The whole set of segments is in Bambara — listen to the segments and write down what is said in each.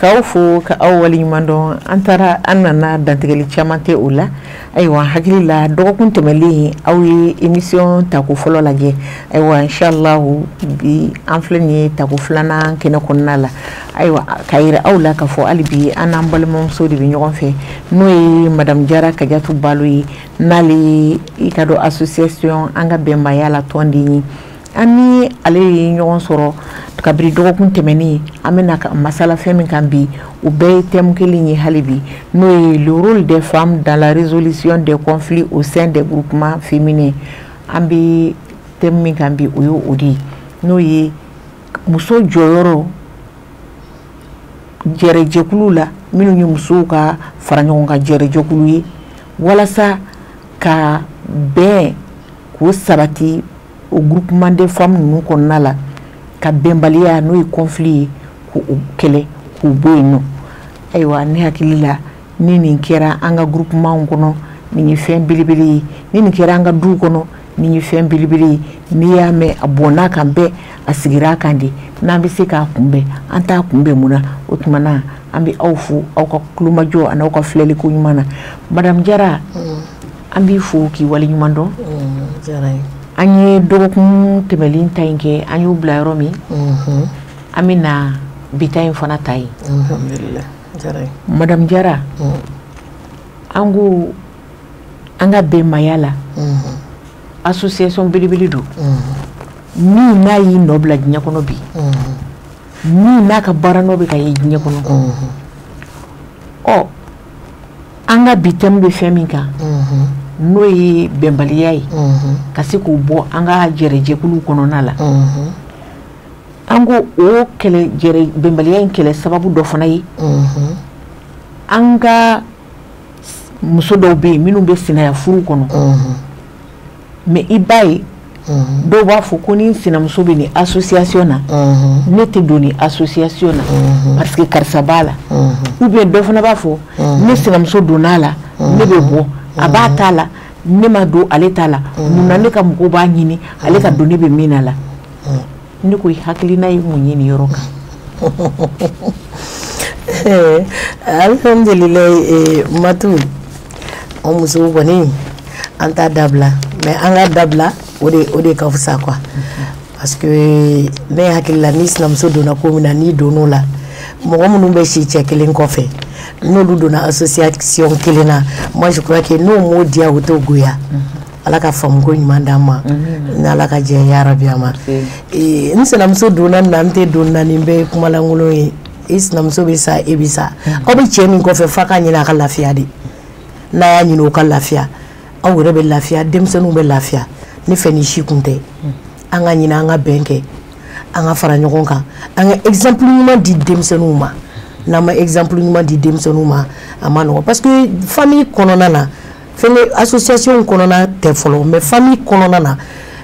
K'aw fo ka aw waleɲuman dɔn. An taara, an nana, dantigɛli caman tɛ o la. Ayiwa, hakili la, dɔgɔkun tɛmɛlen, aw ye émission tako fɔlɔ lajɛ. Ayiwa, inshallah, bi an filɛ nin ye tako filanan kɛnɛ kɔnɔna la. Ayiwa, k'a yira aw la k'a fɔ hali bi an n'an balimamuso de bɛ ɲɔgɔn fɛ, n'o ye Madame Jara Kajatu Balo ye, n'ale ye i ka dɔn association An ka Bɛnbaya la tɔnden ye. An ni ale ye ɲɔgɔn sɔrɔ kabini dɔgɔkun tɛmɛnen. An bɛna ka masala fɛn min kan bi, o bɛɛ ye thème kelen ye hali bi, n'o ye le rôle des femmes dans la résolution des conflits au sein des groupements féminins. An bɛ thème min kan bi, o ye o de ye, n'o ye muso jɔyɔrɔ jɛrɛjɛkulu la, minnu ye musow ka fara ɲɔgɔn kan jɛrɛjɛkulu ye, walasa ka bɛn k'o sabati o groupement des femmes ninnu kɔnɔna la, ka bɛnbaliya, n'o ye conflit ye, k'o kɛlɛ k'o bɔ yen nɔ. Ayiwa, ne hakili la, ni nin kɛra an ka groupement kɔnɔ, nin ye fɛn belebele ye. Ni nin kɛra an ka duw kɔnɔ, nin ye fɛn belebele ye. N'i y'a mɛn a bɔnna kan bɛɛ, a sigira a kan de. N'an bɛ se k'a kunbɛn, an t'a kunbɛn mun na? O tuma na, an bɛ aw fo aw ka kulomajɔ ani aw ka filɛliko ɲuman na. Madame Jara, an b'i fo k'i waleɲuman dɔn. An ye dɔgɔkun tɛmɛlen ta in kɛ, an y'o bila yɔrɔ min, an bɛna bi ta in fana ta yen. Madame Jara, an ko an ka bɛnbaya la, association belebele don min n'a y'i nɔ bila diɲɛ kɔnɔ bi, min n'a ka baara nɔ bɛ ka ye diɲɛ kɔnɔ. Ɔ, an ka bi thème bɛ fɛn min kan, n'o ye bɛnbaliya ye, ka se k'o bɔ an ka jɛrɛjɛkulu kɔnɔna la. An ko o kɛlɛ, jɛrɛ bɛnbaliya in kɛlɛ sababu dɔ fana ye an ka muso dɔw bɛ yen minnu bɛ sinaya furu kɔnɔ. Mais i b'a ye, dɔw b'a fɔ ko ni n sinamuso bɛ nin association na, ne tɛ don nin association na parce que karisa b'a la. Ou bien dɔ fana b'a fɔ ne sinamuso donn'a la, ne bɛ bɔ, a b'a ta la, ne ma don ale ta la. Mun na ne ka mɔgɔw b'a ɲini ale ka don ne bɛ min na la? Ne ko i hakilina ye mun ye nin yɔrɔ kan? Alhamdulilayi, Matu, an musow kɔni, an t'a dabila, mais an ka dabila, o de ka fisa quoi, parce que ne hakili la, ni sinamuso donna ko min na, n'i donn'o la, mɔgɔ minnu bɛ si cɛ kelen kɔfɛ, n'olu donna association kelen na, moi je crois que n'o m'o diya, o t'o goya. Ala ka faamuko ɲuman d'an ma, ni Ala ka jɛ, yarabi a ma. N sinamuso donna nin na, n tɛ don na, nin bɛɛ ye kumalankolon ye. I sinamuso bɛ sa, e bɛ sa, aw bɛ cɛ min kɔfɛ, f'a ka ɲini a ka lafiya de. N'a y'a ɲini o ka lafiya, aw yɛrɛ bɛ lafiya, denmisɛnninw bɛ lafiya. Ne fɛ ni si kun tɛ. An ka ɲini an ka bɛn kɛ, an ka fara ɲɔgɔn kan, an ka exemple ɲuman di denmisɛnninw ma. N'an ma exemple ɲuman di denmisɛnninw ma, a ma nɔgɔn, parce que famille kɔnɔna na fɛn, association kɔnɔna tɛ fɔlɔ, mais famille kɔnɔna na,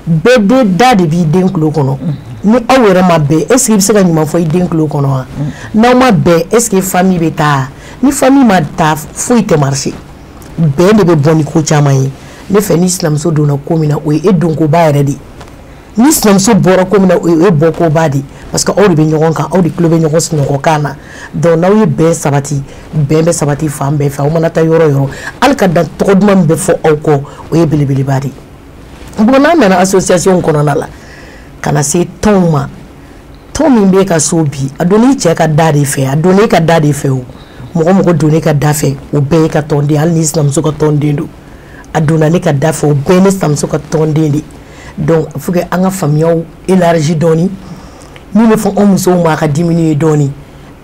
bɛɛ de da de b'i den tulo kɔnɔ. Ni aw yɛrɛ ma bɛn, est ce que i bɛ se ka ɲuman fɔ i den tulo kɔnɔ wa? N'aw ma bɛn, est ce que famille bɛ taa? Ni famille ma taa, foyi tɛ marcher. Bɛn de bɛ bɔ ni ko caman ye. Ne fɛ, ni sinamuso donna ko min na, o ye e donkoba yɛrɛ de ye. Ni sinamuso bɔra ko min na, o ye e bɔkoba de ye, parce que aw de bɛ ɲɔgɔn kan, aw de tulo bɛ ɲɔgɔn sunɔgɔ kan na. Donc n'aw ye bɛn sabati, bɛn bɛ sabati fan bɛɛ fɛ. Aw mana taa yɔrɔ o yɔrɔ, hali ka dan tɔgɔ duman min bɛ fɔ aw kɔ, o ye belebeleba de ye. Bon, n'an nana association kɔnɔna la ka na se tɔnw ma, tɔn min b'e ka so bi, a donn'i cɛ ka da de fɛ, a donn'e ka da de fɛ. O mɔgɔ mɔgɔ donn'e ka da fɛ, o bɛɛ ye ka tɔnden. Hali n'i sinamuso ka tɔnden don, a donna ne ka da fɛ, o bɛɛ ye ne sinamuso ka tɔnden de. Donc il faut que an ka faamuyaw élargi dɔɔni. Min bɛ fɔ anw musow ma, a ka diminuer dɔɔni.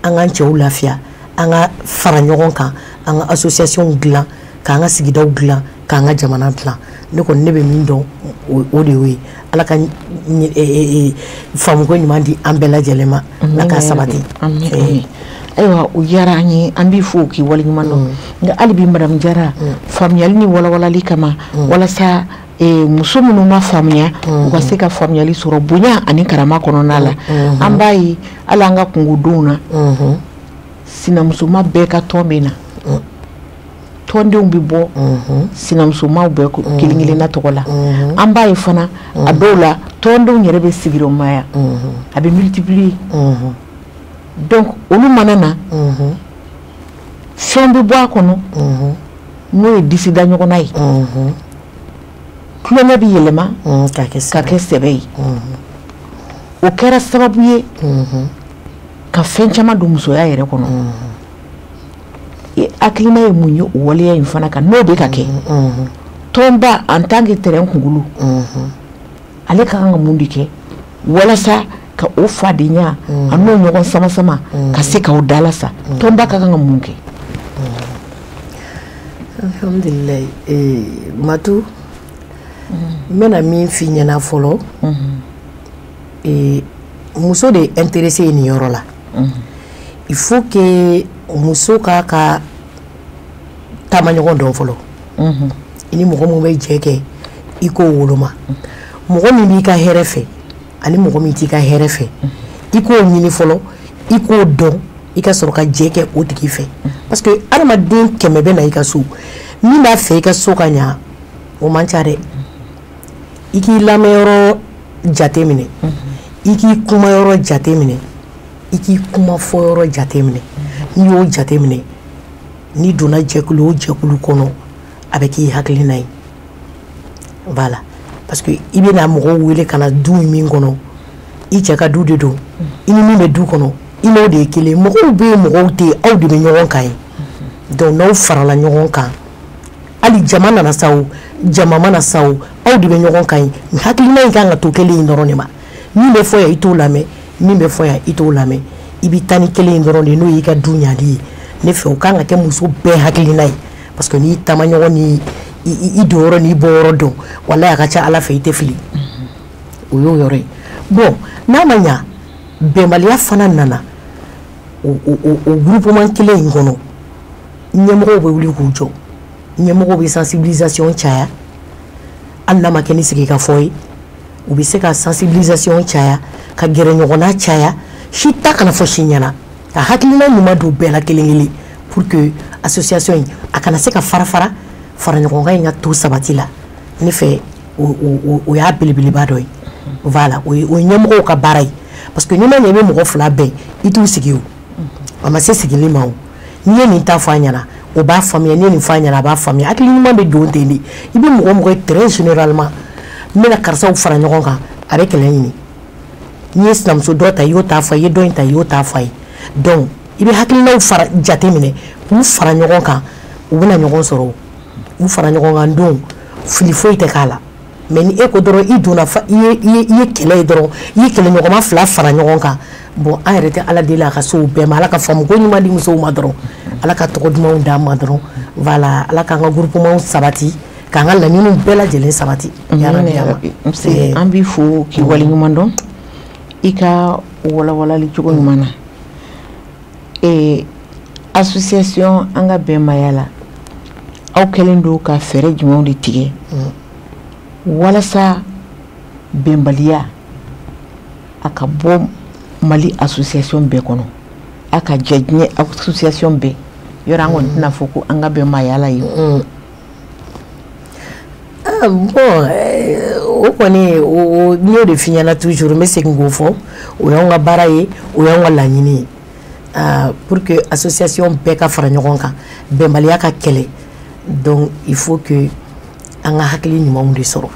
An k'an cɛw lafiya, an ka fara ɲɔgɔn kan, an ka association dilan, k'an ka sigidaw dilan, k'an ka jamana dilan. Ne kɔni, ne bɛ min dɔn, o de y'o ye. Ala ka faamuko ɲuman di an bɛɛ lajɛlen ma, Ala k'a sabati. Ayiwa, o diyara an ye, an b'i fo k'i waleɲuman dɔn. Nka hali bi, Madame Jara, faamuyali ni walawalali kama, walasa muso minnu ma faamuya, u ka se ka faamuyali sɔrɔ bonya ani karama kɔnɔna la, an b'a ye hali an ka kungodenw na, sinamusoma bɛɛ ka tɔn bɛ na, tɔndenw bɛ bɔ sinamusomaw bɛɛ kelen kelenna tɔgɔ la. An b'a ye fana, a dɔw la, tɔndenw yɛrɛ bɛ sigiyɔrɔmaya, a bɛ multiplier. Donc olu mana na, fɛn bɛ bɔ a kɔnɔ, n'o ye disida ɲɔgɔnna ye, tulonkɛ bɛ yɛlɛma ka kɛ sɛbɛ ye. O kɛra sababu ye ka fɛn caman don musoya yɛrɛ kɔnɔ. Hakilina ye mun ye o waleya in fana kan, n'o bɛ ka kɛ? Tɔnba en tant que terrain kunkolo, ale ka kan ka mun de kɛ walasa ka o fadenya a n'o ɲɔgɔn sama sama ka se k'aw dala sa? Tɔnba ka kan ka mun kɛ? Alhamdulilayi, Matu, n bɛna min f'i ɲɛna fɔlɔ, muso de est intéressée nin yɔrɔ la. Il faut que muso k'a ka taamaɲɔgɔn dɔn fɔlɔ. I ni mɔgɔ min bɛ jɛ kɛ, i k'o woloma. Mɔgɔ min b'i ka hɛrɛ fɛ ani mɔgɔ min t'i ka hɛrɛ fɛ, i k'o ɲini fɔlɔ, i k'o dɔn, i ka sɔrɔ ka jɛ kɛ o tigi fɛ. Parce que adamaden 100 bɛ na i ka so, min b'a fɛ i ka so ka ɲa, o man ca dɛ. I k'i lamɛnyɔrɔ jate minɛ, i k'i kumayɔrɔ jate minɛ, i k'i kumafɔyɔrɔ jate minɛ. N'i y'o jate minɛ, n'i donna jɛkulu o jɛkulu kɔnɔ, a bɛ k'i hakilina ye. Voilà, parce que i bɛna mɔgɔw wele ka na du min kɔnɔ, i cɛ ka du de don, i ni min bɛ du kɔnɔ, i n'o de ye kelen. Mɔgɔw bɛ yen, mɔgɔw tɛ yen, aw de bɛ ɲɔgɔn kan ye. Donc n'aw farala ɲɔgɔn kan, hali jama nana sa o, jama mana sa o, aw de bɛ ɲɔgɔn kan ye. Hakilina in kan ka to kelen in dɔrɔn de ma. Min bɛ fɔ yan, i t'o lamɛn, min bɛ fɔ yan, i t'o lamɛn. I bɛ taa ni kelen in dɔrɔn de ye, n'o y'i ka du ɲali ye. Ne fɛ, o kan ka kɛ muso bɛɛ hakilina ye. Parce que n'i taamaɲɔgɔn ni i donyɔrɔ n'i bɔyɔrɔ dɔn, walahi a ka ca Ala fɛ, i tɛ fili. O y'o yɔrɔ ye. Bon, n'a ma ɲa, bɛnbaliya fana nana o groupement kelen in kɔnɔ, ɲɛmɔgɔw bɛ wuli k'u jɔ, ɲɛmɔgɔw bɛ sensibilisation caya. Hali n'a ma kɛ ni sigikafɔ ye, u bɛ se ka sensibilisation caya, ka gɛrɛ ɲɔgɔnna caya, si ta kana fɔ si ɲɛna, ka hakilina ɲuman don bɛɛ la kelen kelen, pour que association in a kana se ka fara fara, fara ɲɔgɔn kan in ka to sabati la. Ne fɛ, o y'a belebeleba dɔ ye. Voilà, o ye ɲɛmɔgɔw ka baara ye. Parce que n'i ma ɲɛ i bɛ mɔgɔ fila bɛn, i t'u sigi o, a ma se sigili ma o. N'i ye nin ta fɔ a ɲɛna, o b'a faamuya, n'i ye nin fɔ a ɲɛna, a b'a faamuya. Hakili ɲuman bɛ don ten de. I bɛ mɔgɔ mɔgɔ ye, très généralement, n bɛna karisaw fara ɲɔgɔn kan, a bɛ kɛlɛ ɲini. N'i ye sinamuso dɔ ta, i y'o ta fɔ a ye, i ye dɔ in ta, i y'o ta fɔ a ye. Donc i bɛ hakilinaw fara jate minɛ k'u fara ɲɔgɔn kan, u bɛna ɲɔgɔn sɔrɔ. U fara ɲɔgɔn kan don, fili foyi tɛ k'a la. Mais ni e ko dɔrɔn i donna, i ye kɛlɛ ye dɔrɔn, i ye kɛlɛɲɔgɔnma fila fara ɲɔgɔn kan, bon, an yɛrɛ tɛ Ala deli a ka se o bɛɛ ma. Ala ka faamu ko ɲuman di musow ma dɔrɔn, Ala ka tɔgɔ dumanw d'an ma dɔrɔn. Voilà, Ala k'an ka groupement sabati, k'an ka laɲiniw bɛɛ lajɛlen sabati. An b'i fo k'i waleɲuman dɔn i ka walawalali cogo ɲuman na. Association An ka bɛn maaya la, aw kɛlen don ka fɛɛrɛ jumɛnw de tigɛ walasa bɛnbaliya a ka bɔ Mali association bɛɛ kɔnɔ, a ka jɛ diɲɛ association bɛɛ yɔrɔ? An kɔni tɛna fɔ ko An ka bɛn maaya la ye. Bon, o kɔni, n y'o de f'i ɲɛna toujours, n bɛ segin k'o fɔ, o y'anw ka baara ye, o y'anw ka laɲini ye, pour que association bɛɛ ka fara ɲɔgɔn kan, bɛnbaliya ka kɛlɛ. Donc il faut que an ka hakili ɲumanw de sɔrɔ,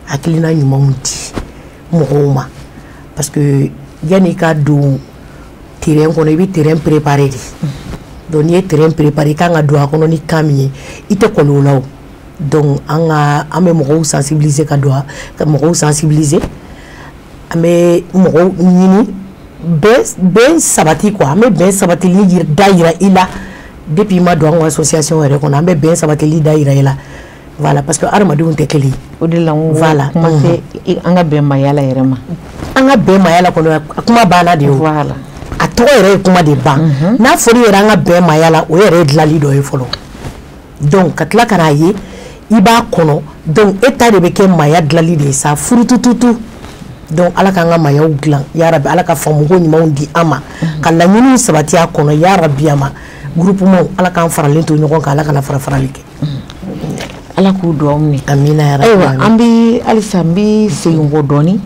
hakilina ɲumanw di mɔgɔw ma. Parce que yanni i ka don terrain kɔnɔ, i bɛ terrain préparer de. Donc n'i ye terrain préparer, i kan ka don a kɔnɔ ni kan min ye, i tɛ kɔli o la o. Donc an ka an bɛ mɔgɔw sensibiliser, ka don ka mɔgɔw sensibiliser, an bɛ mɔgɔw ɲini bɛn sabati quoi. An bɛ bɛn sabatili da yira i la depuis i ma don an ka association yɛrɛ kɔnɔ, an bɛ bɛn sabatili da yira i la. Voilà, parce que adamadenw tɛ kelen ye. O de la n ko voilà, kuma tɛ an ka bɛn maaya la yɛrɛ ma. An ka bɛn maaya la kɔnɔ, a kuma banna de o. Voilà, a tɔgɔ yɛrɛ ye kuma de ban. N'a fɔra i yɛrɛ an ka bɛn maaya la, o yɛrɛ ye dilanli dɔ ye fɔlɔ. Donc ka tila ka n'a ye i b'a kɔnɔ, donc e ta de bɛ kɛ maaya dilanli de ye sa, furutututu. Donc Ala k'an ka maayaw dilan yarabi, Ala ka faamuko ɲumanw di an ma, ka laɲiniw sabati a kɔnɔ yarabi. A ma groupement, Ala k'an faralen to ɲɔgɔn kan, Ala kana fara farali kɛ. Ala k'u duwawu minɛ. Amina yarabi. Ayiwa, an bɛ halisa, n bɛ segin kɔ dɔɔni.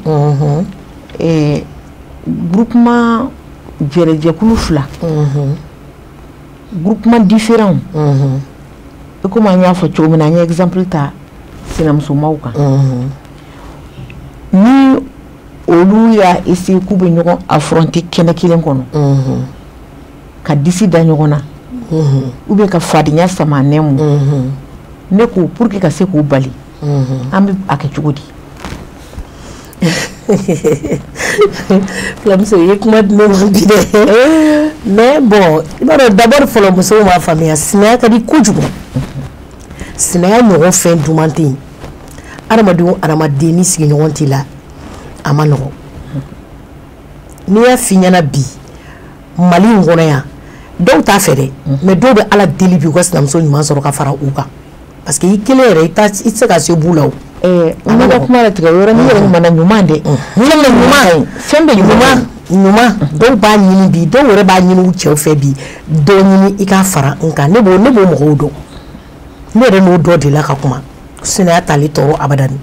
Groupement Jɛrɛjɛkulu fila, groupement différent, i komi an y'a fɔ cogo min na, an ye exemple ta sinamusomaw kan, ni olu y'a essayer k'u bɛ ɲɔgɔn affronter kɛnɛ kelen kɔnɔ, ka disi da ɲɔgɔn na ou bien ka fadenya sama nɛmu, ne ko pour que ka se k'u bali, an bɛ a kɛ cogo di? Fulamuso, i ye kuma di ne ma bi dɛ. Mais bon, i b'a dɔn, d'abord fɔlɔ, musow m'a faamuya, sinaya ka di kojugu. Sinaya ɲɔgɔn fɛn duman tɛ yen. Adamaden o adamaden, ni sigiɲɔgɔn t'i la, a ma nɔgɔn. N'i y'a f'i ɲɛna bi, Mali in kɔnɔ yan, dɔw t'a fɛ dɛ, mais dɔw bɛ Ala deli bi u ka sinamuso ɲuman sɔrɔ ka fara u kan, parce que i kelen yɛrɛ, i tɛ se ka se b'u la o. N bɛ ka kuma latigɛ o yɔrɔnin yɛrɛ ɲuman na, ɲuman dɛ, fɛn bɛ ɲuman, fɛn bɛ ɲuman ɲuman. Dɔw b'a ɲini bi, dɔw yɛrɛ b'a ɲini u cɛw fɛ bi, dɔ ɲini i k'a fara n kan. Ne b'o mɔgɔw dɔn, ne yɛrɛ n'o dɔ delila ka kuma. Sinaya t'ale tɔɔrɔ abadani.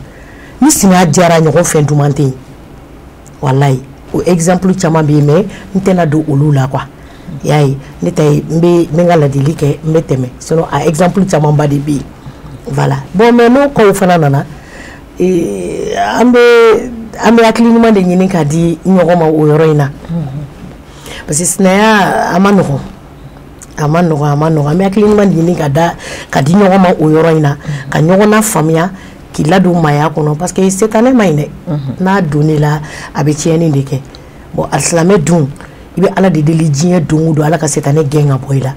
Ni sinaya diyara, ɲɔgɔn fɛn duman tɛ yen, walayi. O exemple caman bɛ yen, mais n tɛna don olu la quoi. I y'a ye, ne ta ye, n bɛ n ka ladili kɛ, n bɛ tɛmɛ, sinon a exemple camanba de bɛ yen, voilà. Bon, mais n'o kow fana nana, an bɛ hakili ɲuman de ɲini k'a di ɲɔgɔn ma o yɔrɔ in na, parce que sinaya a ma nɔgɔn, a ma nɔgɔn, a ma nɔgɔn. An bɛ hakili ɲuman ɲini ka di ɲɔgɔn ma o yɔrɔ in na, ka ɲɔgɔn lafaamuya, k'i ladon maaya kɔnɔ, parce que setanɛ ma ɲi dɛ. N'a donn'i la, a bɛ tiɲɛni de kɛ. Bon, alisilamɛ dun, i bɛ Ala de deli diɲɛ don o don, Ala ka setanɛ gɛn ka bɔ i la.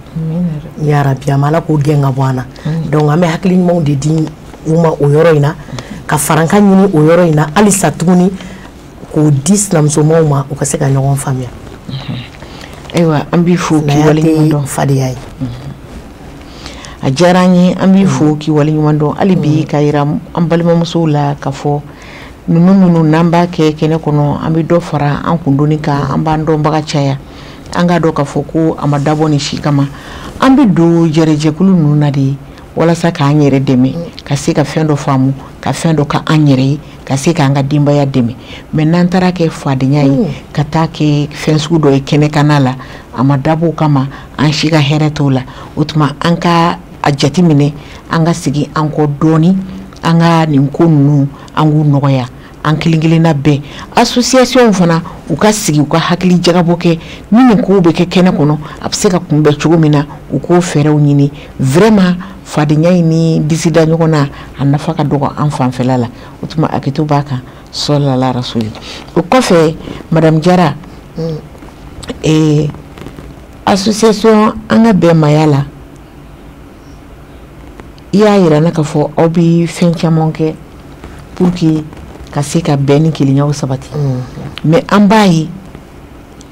Yarabi, a ma Ala k'o gɛn ka bɔ an na. Donc an bɛ hakili ɲumanw de di u ma o yɔrɔ in na, ka farankan ɲini o yɔrɔ in na halisa tuguni, k'o di sinamusomaw ma, u ka se ka ɲɔgɔn faamuya. Ayiwa, an b'i fo k'i waleɲuman dɔn. Fadenya ye. A diyara an ye, an b'i fo k'i waleɲuman dɔn. Hali bi, ka yira an balimamusow la ka fɔ ninnu minnu n'an b'a kɛ kɛnɛ kɔnɔ, an bɛ dɔ fara an kundoni kan, an b'an dɔnbaga caya. An k'a dɔn k'a fɔ ko a ma dabɔ nin si kama. An bɛ don jɛrɛjɛkulu ninnu na de walasa k'an yɛrɛ dɛmɛ, ka se ka fɛn dɔ faamu, ka fɛn dɔ ka an yɛrɛ ye, ka se k'an ka denbaya dɛmɛ. Mais n'an taara kɛ fadenya ye, ka taa kɛ fɛn sugu dɔ ye kɛnɛkanna la, a ma dabɔ o kama, an si ka hɛrɛ t'o la. O tuma, an ka a jateminɛ, an ka segin an kɔ dɔɔni, an ka nin ko ninnu, an k'u nɔgɔya an kelen kelenna bɛɛ. Association fana, u ka sigi, u ka hakili jagabɔ kɛ ni nin kow bɛ kɛ kɛnɛ kɔnɔ, a bɛ se ka kunbɛn cogo min na, u k'o fɛɛrɛw ɲini. Vraiment, fadenya in ni disi da ɲɔgɔn na, a nafa ka dɔgɔ an fanfɛla la. O tuma, hakɛto b'a kan, sɔlala rasuli. O kɔfɛ, madame Jara, association An ka bɛn maaya la, i y'a yira n na k'a fɔ aw bɛ fɛn caman kɛ pour que ka se ka bɛn ni kelenyaw sabati. Mais an b'a ye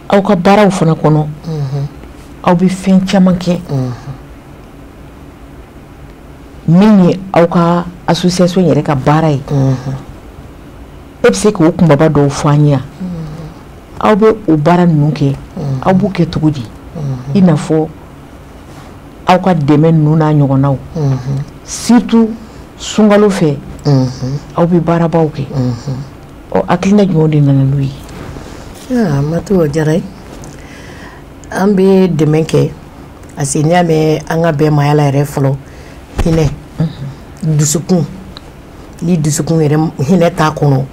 aw ka baaraw fana kɔnɔ, aw bɛ fɛn caman kɛ min ye aw ka association yɛrɛ ka baara ye. E bɛ se k'o kunbaba dɔw fɔ an ye? Aw bɛ o baara ninnu kɛ, aw b'u kɛ cogo di? I n'a fɔ aw ka dɛmɛ ninnu n'a ɲɔgɔnnaw, surtout sunkalo fɛ, aw bɛ baarabaw kɛ. Ɔ, hakilina jumɛnw de nana n'u ye? Matu, o diyara ye. An bɛ dɛmɛ kɛ parce que n'i y'a mɛn an ka bɛn maaya la yɛrɛ fɔlɔ, hinɛ, dusukun, ni dusukun yɛrɛ hinɛ t'a kɔnɔ,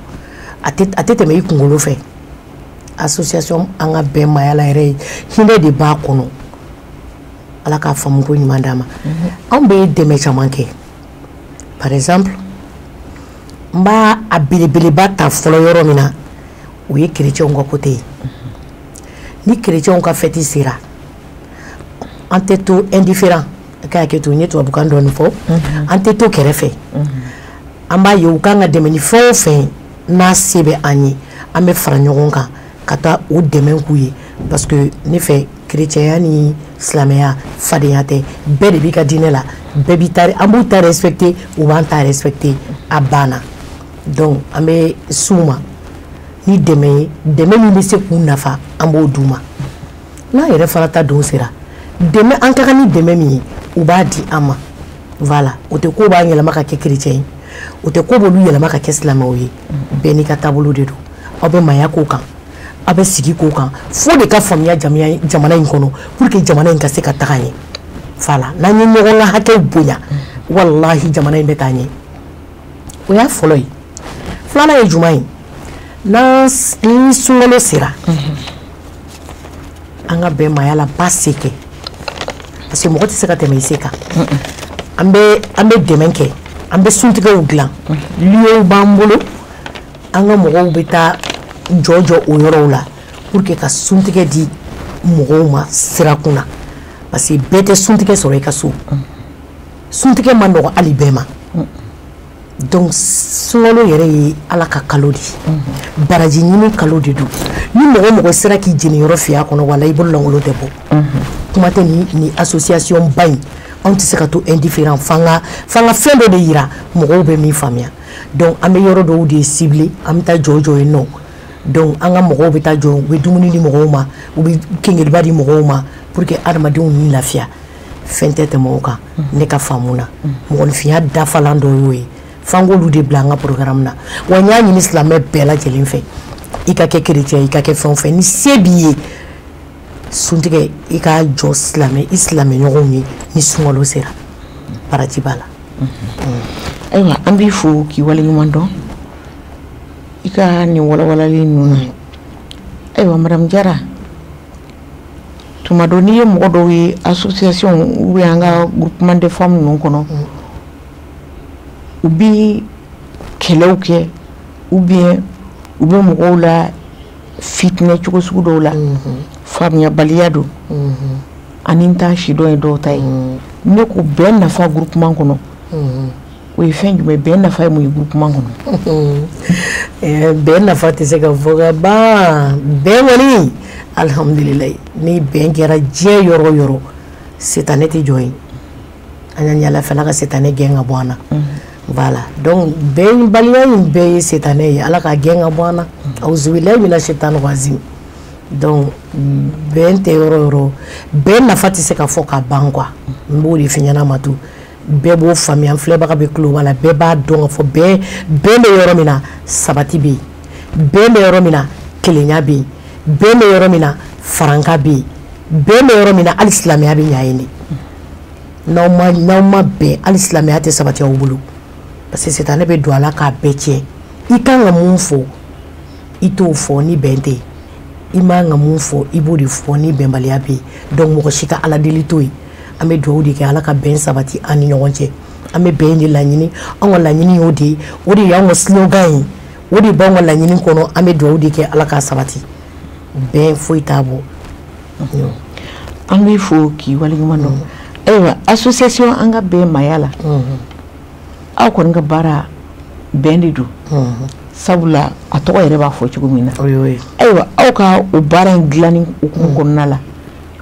a tɛ tɛmɛ i kunkolo fɛ. Association An ka bɛn maaya la yɛrɛ, hinɛ de b'a kɔnɔ. Ala k'a faamu ko ɲuman d'an ma. Anw bɛ dɛmɛ caman kɛ. Par exemple, n b'a a belebeleba ta fɔlɔ yɔrɔ min na, o ye kerecɛnw ka côté ye. Ni kerecɛnw ka fête sera, an tɛ to indifférent. Ka hakɛ to, n ye tubabukan dɔɔni fɔ. An tɛ to kɛrɛfɛ. An b'a ye u kan ka dɛmɛ ni fɛn o fɛn, n'a se bɛ an ye, an bɛ fara ɲɔgɔn kan ka taa o dɛmɛ k'u ye, parce que ne fɛ, kerecɛnya ni silamɛya, fadenya tɛ. Bɛɛ de b'i ka diinɛ la, bɛɛ b'i ta, an b'u ta respecter, u b'an ta respecter, a banna. Donc an bɛ s'u ma ni dɛmɛ ye, dɛmɛ min bɛ se k'u nafa, an b'o d'u ma. N'an yɛrɛ fana ta don sera, dɛmɛ an ka kan ni dɛmɛ min ye, u b'a di an ma, voilà. O tɛ ko b'an yɛlɛma ka kɛ kerecɛn ye, o tɛ ko b'olu yɛlɛma ka kɛ silamɛw ye. Bɛɛ n'i ka taabolo de don. Aw bɛ maaya k'o kan. A bɛ sigi k'o kan fo de ka faamuya jamana in kɔnɔ pour que jamana in ka se ka taga ɲɛ. Voilà, n'an ye ɲɔgɔn ka hakɛw bonya, walahi jamana in bɛ taa ɲɛ. O y'a fɔlɔ ye. Filanan ye jumɛn ye? Ni sunkalo sera, an ka bɛn maaya la ba se kɛ, parce que mɔgɔ tɛ se ka tɛmɛ i se kan. An bɛ dɛmɛ kɛ, an bɛ suntigɛw dilan, lieux b'an bolo, an ka mɔgɔw bɛ taa jɔ o yɔrɔw la pour que ka suntigɛ di mɔgɔw ma sirakun na, parce que bɛɛ tɛ suntigɛ sɔrɔ i ka so. Suntigɛ ma nɔgɔ hali bɛɛ ma. Donc sunkalo yɛrɛ ye Ala ka kalo de ye, baraji ɲini kalo de don. Ni mɔgɔ mɔgɔ sera k'i jeniyɔrɔ fiyɛ a kɔnɔ, wala i bolo lankolon tɛ bɔ. Kuma tɛ ni association ba in, anw tɛ se ka to indifférent, f'an ka fɛn dɔ de yira mɔgɔw bɛ min faamuya. Donc an bɛ yɔrɔ dɔw de cibler, an bɛ taa jɔ yen nɔ. Donc an ka mɔgɔw bɛ taa jɔ, u bɛ dumuni di mɔgɔw ma, u bɛ kengeliba di mɔgɔw ma pour que adamadenw ni lafiya. Fɛn tɛ tɛmɛ o kan ne ka faamu na. Mɔgɔninfinya dafalan dɔ y'o ye, f'an k'olu de bila an ka programme na. Wa n y'a ɲini silamɛ bɛɛ lajɛlen fɛ, i ka kɛ chrétien, i ka kɛ fɛn o fɛn, ni se b'i ye suntigɛ, i ka jɔ silamɛ i silamɛ ɲɔgɔnw ye ni sunkalo sera, baraji b'a la. Ayiwa, an b'i fo k'i waleɲuman dɔn i ka nin walawalali ninnu na. Ayiwa, madame Jara, tuma dɔ n'i ye mɔgɔ dɔw ye association ou bien an ka groupement de femmes ninnu kɔnɔ, u bi kɛlɛw kɛ ou bien u bɛ mɔgɔw la fitinɛ cogo sugu dɔw la, faamuyabaliya don ani n t'a si dɔn ye dɔw ta ye. Ne ko bɛn nafa groupement kɔnɔ, o ye fɛn jumɛn? Bɛn nafa ye mun ye groupement kɔnɔ? Bɛn nafa tɛ se ka fɔ ka ban. Bɛn kɔni, alihamudulilayi, ni bɛn kɛra diɲɛ yɔrɔ o yɔrɔ, sitanɛ tɛ jɔ yen. An ka ɲɛ Ala fɛ, Ala ka sitanɛ gɛn ka bɔ an na. Voilà, donc bɛnbaliya in bɛɛ ye sitanɛ ye, Ala ka gɛn ka bɔ an na. Awuzubilayi mina sitani rajim. Donc bɛn tɛ yɔrɔ o yɔrɔ, bɛn nafa tɛ se ka fɔ ka ban quoi. N b'o de f'i ɲɛna Matu, bɛɛ b'o faamuya, n filɛbaga bɛ tulo b'a la, bɛɛ b'a dɔn k'a fɔ bɛn bɛ yɔrɔ min na, sabati bɛ yen, bɛn bɛ yɔrɔ min na, kelenya bɛ yen, bɛn bɛ yɔrɔ min na, faranka bɛ yen, bɛn bɛ yɔrɔ min na, hali silamɛya bɛ ɲa yen de. N'aw ma bɛn, hali silamɛya tɛ sabati aw bolo, parce que sitanɛ bɛ don a la k'a bɛɛ tiɲɛ. I kan ka mun fɔ, i t'o fɔ ni bɛn tɛ yen. I man ka mun fɔ, i b'o de fɔ ni bɛnbaliya bɛ yen. Donc mɔgɔ si ka Ala deli t'o ye. An bɛ dugawu de kɛ Ala ka bɛn sabati an ni ɲɔgɔn cɛ. An bɛ bɛn de laɲini, an ka laɲini y'o de ye, o de y'an ka slogan ye, o de b'an ka laɲini kɔnɔ. An bɛ dugawu de kɛ Ala k'a sabati. Bɛn foyi t'a bɔ. An b'i fo k'i waleɲuman dɔn. Ayiwa, association an ka bɛn maaya la, aw kɔni ka baara bɛn de don, sabula a tɔgɔ yɛrɛ b'a fɔ cogo min na. Ayiwa, aw ka o baara in dilanni hukumu kɔnɔna la,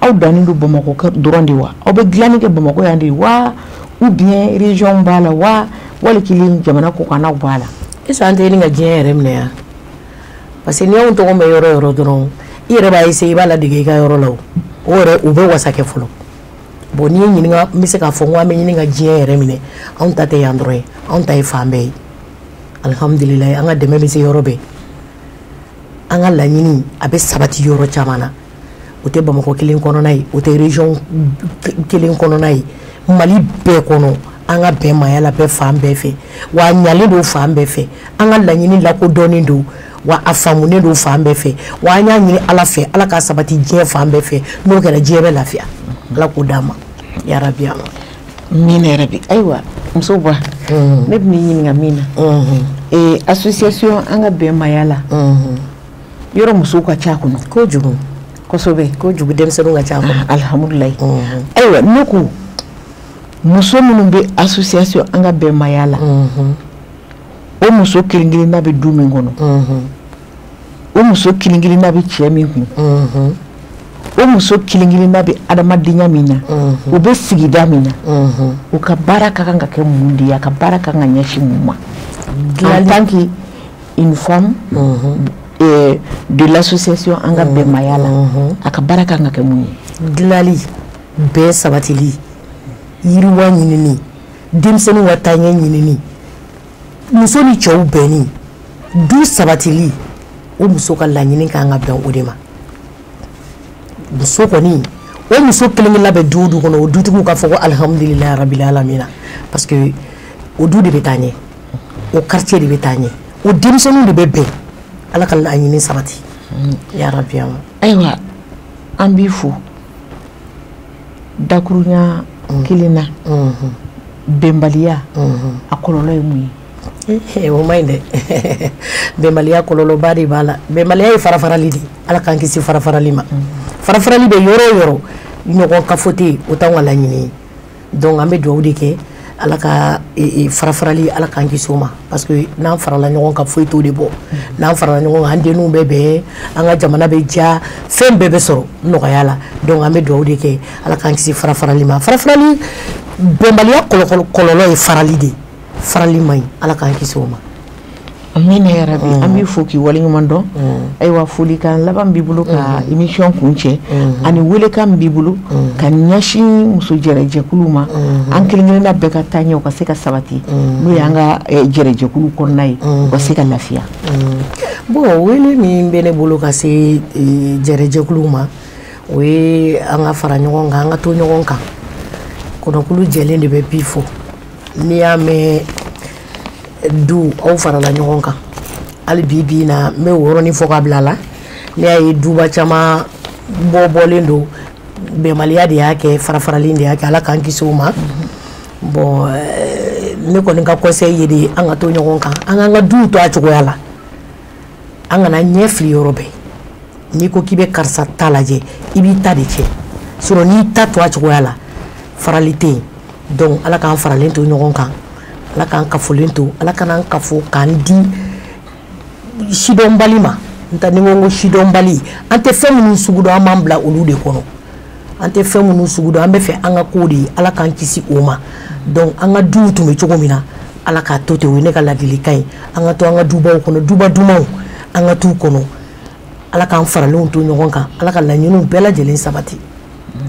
aw dannen don Bamakɔ dɔrɔn de wa? Aw bɛ dilanni kɛ Bamakɔ yan de wa, ou bien région b'a la wa, wali kelen jamana kɔkannaw b'a la? Est-ce que an tɛ ɲini ka diɲɛ yɛrɛ minɛ yan? Parce que n'i y'anw tɔgɔ mɛn yɔrɔ o yɔrɔ dɔrɔn, i yɛrɛ b'a essayer, i b'a ladege i ka yɔrɔ la, o yɛrɛ u bɛ wasa kɛ fɔlɔ. Bon, n'i ye ɲininka, n bɛ se k'a fɔ n ko an bɛ ɲini ka diɲɛ yɛrɛ minɛ. Anw ta tɛ yan dɔrɔn ye, anw ta ye fan bɛɛ ye. Alihamudulilayi, an ka dɛmɛ bɛ se yɔrɔ bɛɛ. An ka laɲini a bɛ sabati yɔrɔ caman na. O tɛ Bamakɔ kelen kɔnɔna ye, o tɛ région kelen kɔnɔna ye, Mali bɛɛ kɔnɔ. An ka bɛn maaya la bɛɛ fan bɛɛ fɛ, wa a ɲalen don fan bɛɛ fɛ. An ka laɲini lakodɔnnen don, wa a faamunen don fan bɛɛ fɛ. Wa an y'a ɲini Ala fɛ, Ala k'a sabati diɲɛ fan bɛɛ fɛ. N'o kɛra, diɲɛ bɛ lafiya. Ala k'o d'an ma, yarabi. Amina yarabi. Ayiwa, muso ba, ne bɛ n'i ɲininka min na, association an ka bɛn maaya la, yɔrɔ musow ka ca kɔnɔ kojugu kosɛbɛ, kojugu, denmisɛnninw ka ca kɔnɔ. Alihamudulilayi. Ayiwa, ne ko muso minnu bɛ association an ka bɛn maaya la, o muso kelen kelenna bɛ du min kɔnɔ, o muso kelen kelenna bɛ cɛ min kun, o muso kelen kelenna bɛ adamadenya min na, o bɛ sigida min na, o ka baara ka kan ka kɛ mun de ye? A ka baara ka kan ka ɲɛsin mun ma en tant que une femme de l'association an ka bɛn maaya la, a ka baara ka kan ka kɛ mun ye? Dilali, bɛn sabatili, yiriwa ɲinini, denmisɛnninw ka taaɲɛ ɲinini, muso ni cɛw bɛnni, du sabatili, O muso ka laɲini kan ka bɛn o de ma. Muso kɔni, o muso kelen kelen bɛ du o du kɔnɔ, o dutigiw ka fɔ ko alihamudulilayi rabil alamina, parce que o du de bɛ taa ɲɛ, o quartier de bɛ taa ɲɛ, o denmisɛnninw de bɛ bɛn. Ala ka laɲini sabati ya rabi. Ayiwa, an b'i fo dakurunya kelen na. Bɛnbaliya, a kɔlɔlɔ ye mun ye? O ma ɲi dɛ. Bɛnbaliya, kɔlɔlɔba de b'a la. Bɛnbaliya ye farafarali de. Ala k'an kisi farafarali ma. Farafarali bɛ yɔrɔ o yɔrɔ, ɲɔgɔn kafo tɛ yen, o t'anw ka laɲini ye. Donc an bɛ dugawu de kɛ, Ala ka farafarali, Ala k'an kisi o ma, parce que n'an farala ɲɔgɔn kan, foyi t'o de bɔ. N'an farala ɲɔgɔn kan, an denninw bɛ bɛn, an ka jamana bɛ diya, fɛn bɛɛ bɛ sɔrɔ nɔgɔya la. Donc an bɛ dugawu de kɛ, Ala k'an kisi farafarali ma. Farafarali, bɛnbaliya kɔlɔlɔ ye farali de. Farali man ɲi, Ala k'an kisi o ma. Amina ya rabi. An b'i fo k'i waleɲuman dɔn. Ayiwa, folikan laban b'i bolo ka émission kuncɛ, ani welekan b'i bolo ka ɲɛsin muso jɛrɛjɛkulu ma, an kelen kelenna bɛɛ ka taa ɲɛ, o ka se ka sabati, n'o y'an ka jɛrɛjɛkulu kɔnɔna ye, u ka se ka lafiya. Bon, wele min bɛ ne bolo ka se jɛrɛjɛkulu ma, o ye an ka fara ɲɔgɔn kan, an ka to ɲɔgɔn kan. Kɔnɔkulu jɛlen de bɛ bi fɔ. N'i y'a mɛn du, aw farala ɲɔgɔn kan. Hali bi bi na, n bɛ o yɔrɔnin fɔ ka bila la. Ne y'a ye duba caman bɔ bɔlen don, bɛnbaliya de y'a kɛ, farafarali de y'a kɛ. Ala k'an kisi o ma. Bon, ne kɔni ka conseil ye de, an ka to ɲɔgɔn kan, an k'an ka duw to a cogoya la, an kana ɲɛ fili yɔrɔ bɛɛ. N'i ko k'i bɛ karisa ta lajɛ, i b'i ta de cɛ. Sinon n'i ta to a cogoya la, farali tɛ yen. Donc Ala k'an faralen to ɲɔgɔn kan, Ala k'an kafolen to, Ala kan'an kafo k'an di sidɔnbali ma. N ta ni ko sidɔnbali, an tɛ fɛn minnu sugu dɔn, an b'an bila olu de kɔnɔ. An tɛ fɛn minnu sugu dɔn, an bɛ fɛ an ka ko de ye, Ala k'an kisi o ma. Donc an ka duw tun bɛ cogo min na, Ala k'a to ten. O ye ne ka ladilikan ye. An ka to an ka dubaw kɔnɔ, duba dumanw, an ka t'u kɔnɔ. Ala k'an faralenw to ɲɔgɔn kan, Ala ka laɲiniw bɛɛ lajɛlen sabati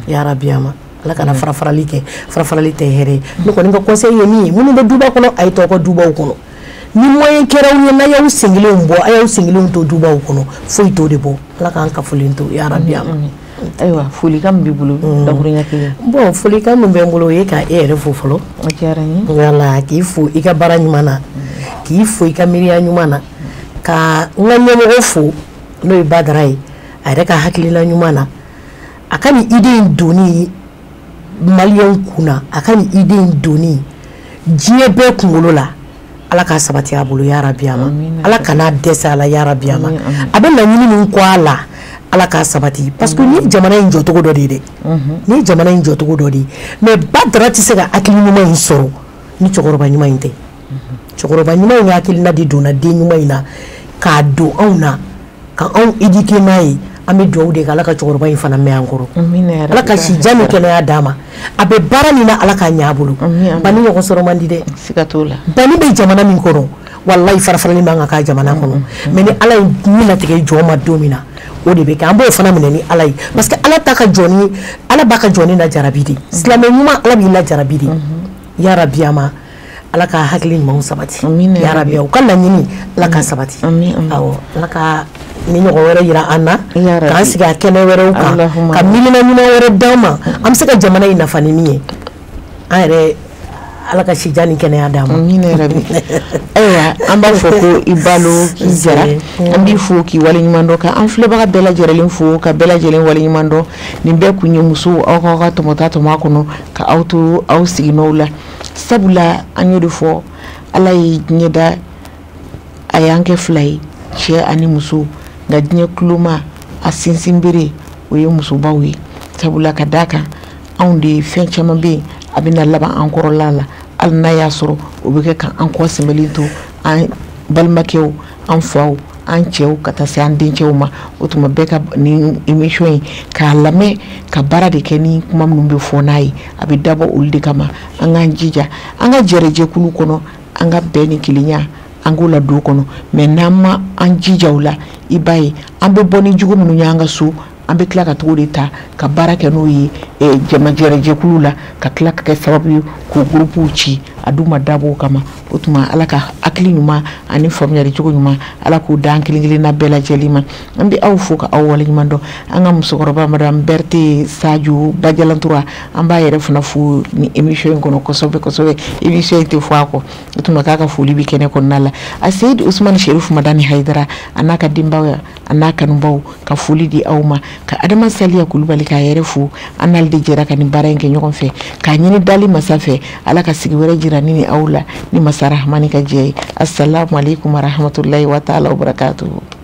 yarabi. Ma Ala kana farafarali kɛ, farafarali tɛ hɛrɛ ye. Ne kɔni ka conseil ye min ye, minnu bɛ duba kɔnɔ, a ye to aw ka dubaw kɔnɔ. Ni moyen kɛra aw ye, n'a y'aw sen kelenw bɔ, a y'aw sen kelenw to dubaw kɔnɔ, foyi t'o de bɔ. Ala k'an kafolen to yarabi. Ma Ayiwa, folikan min b'i bolo, dakuruɲɛ kelen. Bon, folikan min bɛ n bolo, o ye ka e yɛrɛ fo fɔlɔ. O diyara n ye. Wala k'i fo i ka baara ɲuman na, k'i fo i ka miiriya ɲuman na, ka n ka ɲɛmɔgɔ fo, n'o ye Badara ye, a yɛrɛ ka hakilina ɲuman na, a ka nin idée in donni maliyɛnw kunna, a ka nin idée in donni diɲɛ bɛɛ kunkolo la. Ala k'a sabati a bolo yarabi. A ma Ala kana dɛsɛ a la yarabi. A ma a bɛ laɲini min kɔ a la, Ala k'a sabati, parce que ni jamana in jɔcogo dɔ de ye dɛ, ni jamana in jɔcogo dɔ de ye. Mais Badara tɛ se ka hakili ɲuman in sɔrɔ ni cɛkɔrɔba ɲuman in tɛ. Cɛkɔrɔba ɲuman in hakilina de donna den ɲuman in na k'a don anw na, ka anw éduquer n'a ye. An bɛ dugawu de kɛ, Ala ka cɛkɔrɔba in fana mɛn an kɔrɔ, Ala ka si jan ni kɛnɛya d'a ma. A bɛ baara min na, Ala k'a ɲɛ a bolo. Bani ɲɔgɔn sɔrɔ man di dɛ. Siga t'o la. Bani bɛ jamana min kɔnɔ, walayi, farafarali man kan ka jamana kɔnɔ. Mais ni Ala ye min latigɛ jɔn ma don min na, o de bɛ kɛ. An b'o fana minɛ ni Ala ye, parce que Ala ta ka jɔni, Ala b'a ka jɔni lajarabi de. Silamɛ ɲuman, Ala b'i lajarabi de yarabi. A ma Ala ka hakili ɲumanw sabati yarabi. U ka laɲini, Ala ka sabati. Awɔ, Ala ka ni ɲɔgɔn wɛrɛ yira an na, k'an sigi a kɛnɛ wɛrɛw kan, ka miirina ɲuman wɛrɛ d'an ma, an bɛ se ka jamana in nafa ni min ye an yɛrɛ. Ala ka si jan ni kɛnɛya d'an ma. Ayiwa, an b'a fɔ ko i balo k'i jara. An b'i fo k'i waleɲuman dɔn, ka an filɛbaga bɛɛ lajɛlen fo, ka bɛɛ lajɛlen waleɲuman dɔn. Nin bɛɛ kun ye musow aw k'aw ka tɔmɔta tɔmɔ a kɔnɔ, ka aw to aw siginɔw la. Sabula an y'o de fɔ, Ala ye diɲɛ da, a y'an kɛ fila ye, cɛ ani muso. Nka diɲɛ kuloma a sinsinbere, o ye musobaw ye. Sabula ka d'a kan, anw de ye fɛn caman bɛ yen, a bɛna laban an kɔrɔla la, hali n'a y'a sɔrɔ o bɛ kɛ k'an kɔ sɛmɛlen to an balimakɛw, an faw, an cɛw, ka taa se an dencɛw ma. O tuma bɛɛ ka nin émission in k'a lamɛn, ka baara de kɛ ni kuma minnu bɛ fɔ n'a ye, a bɛ dabɔ olu de kama. An k'an jija an ka jɛrɛjɛkulu kɔnɔ, an ka bɛn ni kelenya, an k'o la du kɔnɔ. Mais n'an ma an jija o la, i b'a ye an bɛ bɔ ni jugu minnu ye an ka so, an bɛ tila ka t'o de ta ka baara kɛ n'o ye. jamajɛrɛjɛkulu la, ka tila ka kɛ sababu ye k'o gurupuw ci. A dun ma dabɔ o kama. O tuma, Ala ka hakili ɲuman ani faamuyali cogo ɲuman, Ala k'o d'an kelen kelenna bɛɛ lajɛlen ma. An bɛ aw fo ka aw waleɲuman dɔn. An ka musokɔrɔba Madame Berthe Sadio Bajalantura, an b'a yɛrɛ fana fo ni émission in kɔnɔ kosɛbɛ kosɛbɛ. Émission in tɛ fɔ a kɔ. O tuma, k'a ka foli bɛ kɛnɛ kɔnɔna la. A Seyidi Usumani Serifu Madani Hayidara, a n'a ka denbaya, a n'a kanubaw, ka foli di aw ma. Ka Adama Saliya Kulubali k'a yɛrɛ fo, an n'ale de jɛra ka nin baara in kɛ ɲɔgɔn fɛ, k'a ɲini dali masa fɛ, Ala ka sigi wɛrɛ jira ni ni aw la ni masa Rahamani ka jɛ ye. Assalamu alaikum warahmatullahi wa taala wabarakatuhu.